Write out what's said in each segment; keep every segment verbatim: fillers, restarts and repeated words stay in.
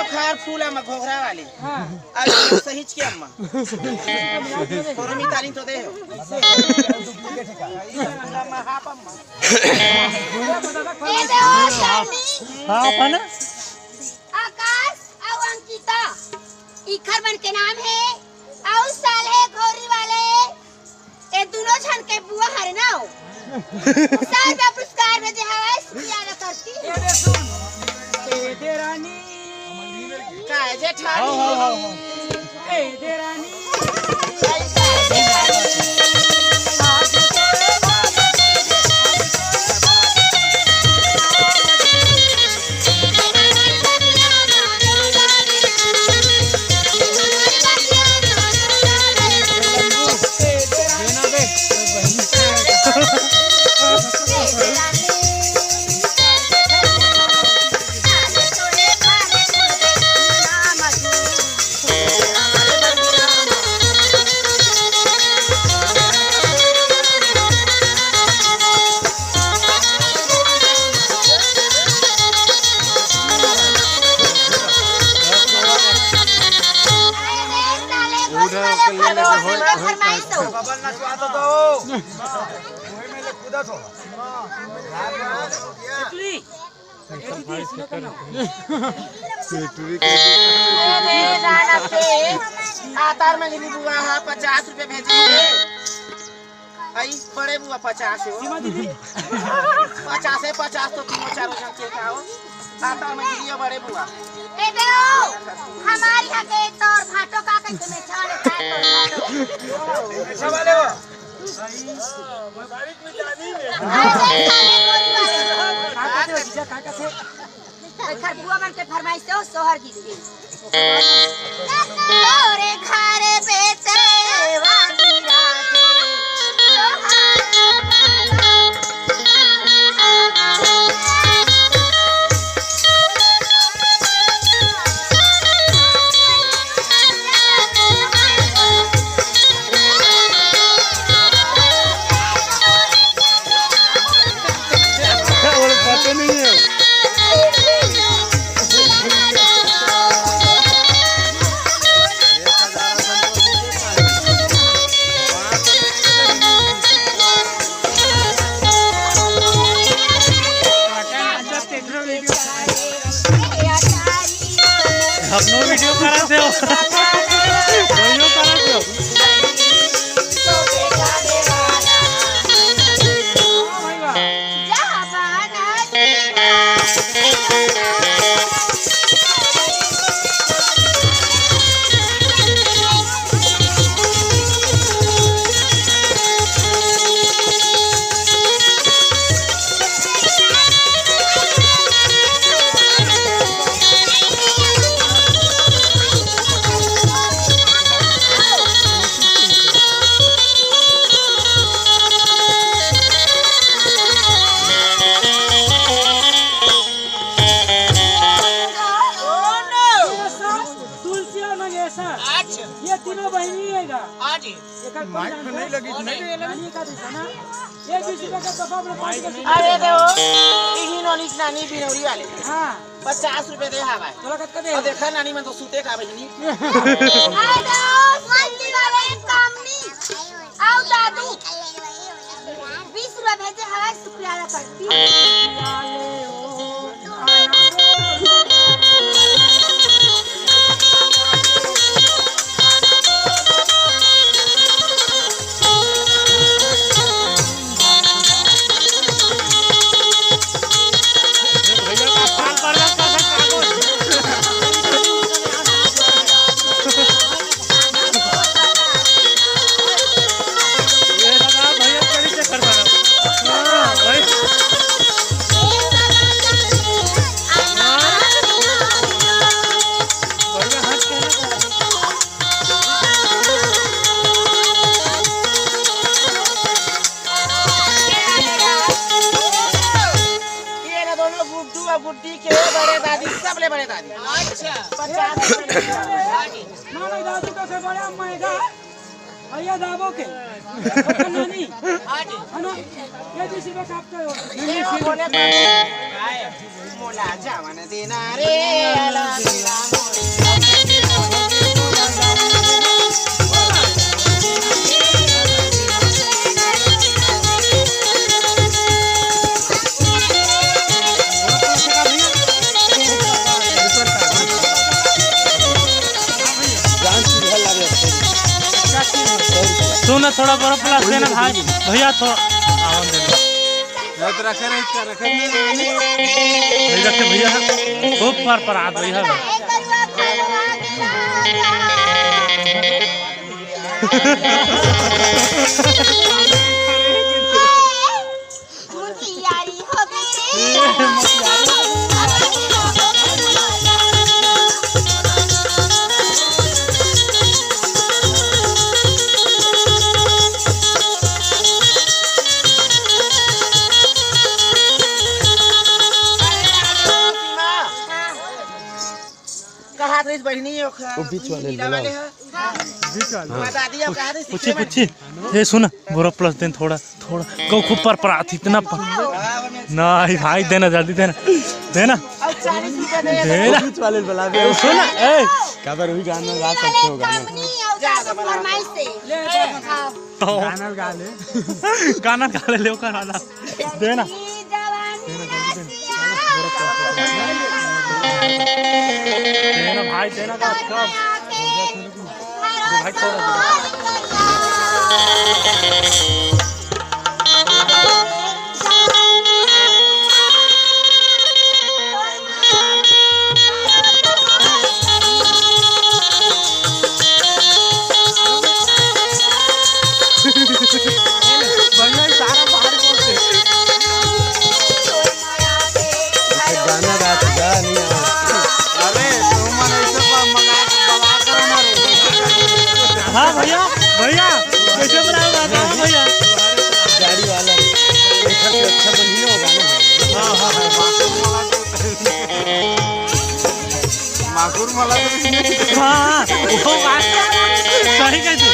खार फूल अम्मा घोघरा वाली। हाँ। अरे सहीच के अम्मा। कोनो मितानी तो दे हो। ए दे ओ शानी। हाँ, अपन। आकाश अउ अंकिता, इखर मन के नाम हे। अउ साले घोरी वाले, ए दुनो झन के बुआ हरे ना हो। साल का पुरस्कार में जे हवय, सुखिया न करती। ए दे सुन, ए दे रानी। काय जेठानी? हाँ, हाँ, हाँ, हाँ। ए दे रानी। ए रे नाना पे, आतार मंझली बुआ हा पचास रुपया भेजे हे। आई बड़े बुआ पचास हो। सीमा दीदी। पचास हे, पचास तो तीनों चारों जन के खाओ। आतार मंझली बड़े बुआ। ए दे ओ, हमारी हा के तोर भाटो का कइसे में छाले खाए तोर भाटो। अच्छा वाले हो। अरे साले गोरी वाले। का कहते हो जीजा, का कहते हो? एखर बुआ मन के फरमाइश से ओ सोहर गीत के। तोरे घर बेटे वाली राजे, तोहार अपनो वीडियो करत हो, वीडियो करत हो। तुलसी और मंगेशर, अच्छा। ये तीनों बहिनी हे गा। हाँ जी। एकर कोई माइक जानता नहीं है? लगी, नहीं। ये लगी का दूसरा ना? ये बीस रुपया का डब्बा अपने पास में अरे दे ओ, इही नोनी नानी बिनौरी वाले। हाँ। पचास रुपया दे हवय। तोला कतका दे? अब देखा नानी मन तो सूते का बहिनी। अरे दे ओ, शांति वाले कामनी। आओ दादू। बीस रुपया भेजे हवय, शुक्रिया अदा करती। ये ना दोनों गुड्डू और गुड्डी के बड़े दादी, सबले बड़े दादी। अच्छा। पचास रुपए ले। ना, ना, दादू का से बड़ा महंगा। भैया दाबो के। नानी, है ना? ये बीस रुपए का आपका हो। ये वो बोले तो मोला जावन देना रे, आला देना मोला। सुन ना, थोड़ा बर्फ प्लस देना भाई, भैया, थोड़ा आवन दे। रखे, रखे, रखे। रखे भैया, खूब पर पर हाथ भैया। कहा रहिस बहिनी, ओखर वो बीच वाले हीरा वाले ह। बीच वाले। हाँ। दादी अब कहा रहिस पूछी, पूछी। ए, सुन, बोरा प्लस देन थोड़ा, थोड़ा। कौ खूब पर पर आत, इतना पर। नहीं भाई, देना, जल्दी देना। देना। अब चालीस रुपया दे। देना। बीच वाले बुला दे। सुन, ए। काबर वही गाना गा सकते हो, गाना। तो गाना गा ले। गाना गा ले, ले ओकर वाला। देना। देना, जल्दी देना। देना भाई, देना का, का। भाई, थोड़ा। भैया, ये सारा बाहर बोलते। गाना गात गा नहीं आवत। अरे, तुमन ऐसे ब-, मगा-, बवा करो ना रे। हाँ भैया, भैया, कैसे बनाए गाना? हाँ भैया। गाड़ी वाला रे। अच्छा से अच्छा बनी ना वो गाना। हाँ, हाँ, हाँ। माकुर मला तो इसमें हाँ, वो बात सही कह तू।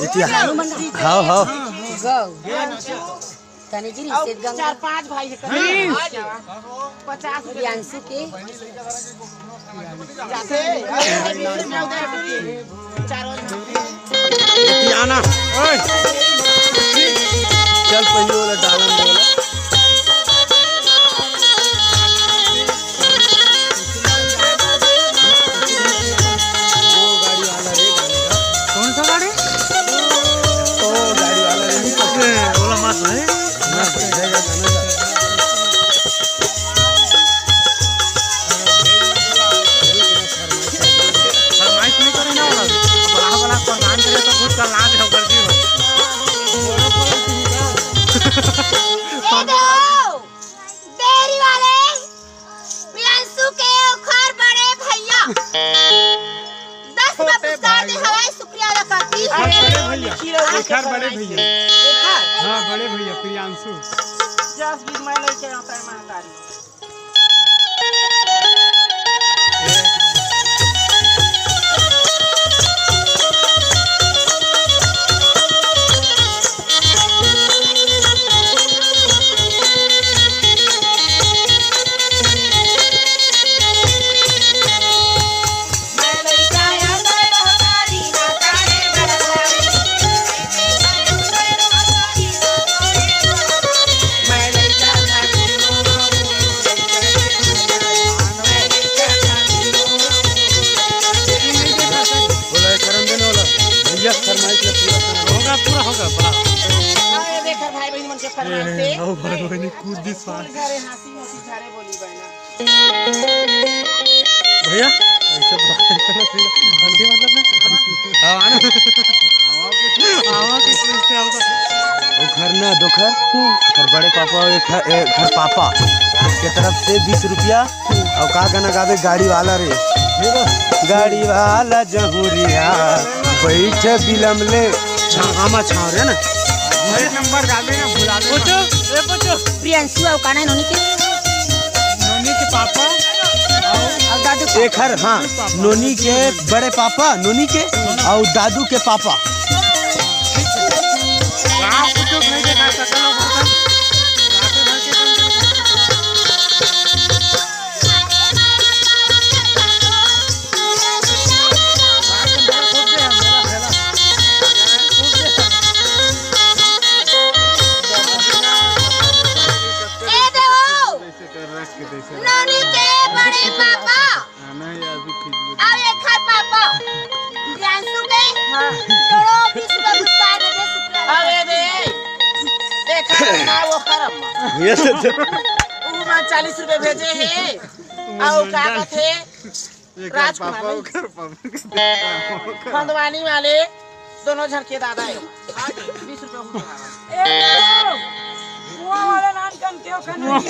इतिया। हाँ, हाँ। गौ। तने जी अउ रिश्ते गंगा। चार पांच भाई हे। हम्म। पचास रुपया। प्रियांशु के। जाते। चारों इतिया ना। ओए। चल पहिले ओला डालन दे ओला। वो गाड़ी वाला रे, गाने का। कौन सा गाड़ी? ओ, गाड़ी वाला रे, नहीं पकड़े। ए, ओला मत भाई। ना, बैठेगा, गाने का। फरमाइश नहीं करे ना ओला। बड़ा, बड़ा फरमान करे तो खुद का लाज हो कर दी हो। दे दो। देरी वाले। प्रियांशु के ओखर बड़े भैया दस रुपया पुरस्कार दे हवय, शुक्रिया अदा करती हूँ। ओखर बड़े भैया, ओखर बड़े भैया। एखर? हाँ, बड़े भैया प्रियांशु। जस बीच में लेके आता है महतारी। बोला, करन देने वाला। भैया, फरमाइश ला पूरा करना। होगा, पूरा होगा, बड़ा। हाँ, ये देख, भाई बहन मन के फरमाइश ए, से। आओ, भाई बहन, कूद दी स्वाद। घरे हंसी मौसी झारे बोली बहना। भैया, ऐसे बात करना सीधा। हंसी मतलब ना? हाँ, आना। आवा के, आवा के, इससे हमको। वो घर ना, दो घर। घर बड़े पापा और एक घर, एक घर पापा। के तरफ से बीस रुपया। अउ का गाना गाबे? गाड़ी वाला रे, गाड़ी वाला जहुरिया, बैठ बिलम ले, छामा छाव रे ना। एक नंबर गाबे ना, भुला दे। पूछो, ए पूछो। प्रियांशु अउ काना हे नोनी के? नोनी के पापा अउ दादू के पापा। एखर, हाँ, नोनी के बड़े पापा, नोनी के, अउ दादू के पापा। आप कुछ नहीं देखा सकल हो, मतलब, रात भर के काम करके। ए देवो, नोनी के बड़े पापा। अउ एखर पापा, प्रियांशु के, हाँ। करोड़ों बीस रुपया पुरस्कार दे दे शुक्ला। अरे रे, देखा ना वो करम। ये तो ऊ मन चालीस रुपया भेजे हे। अउ का कथे? एकर राजकुमार पापा, नहीं। ओकर पापा। खंदवानी वाले दोनों झन के दादा हे। बीस रुपया उनको। ए, कुआं वाले नान कन के ओखन नहीं।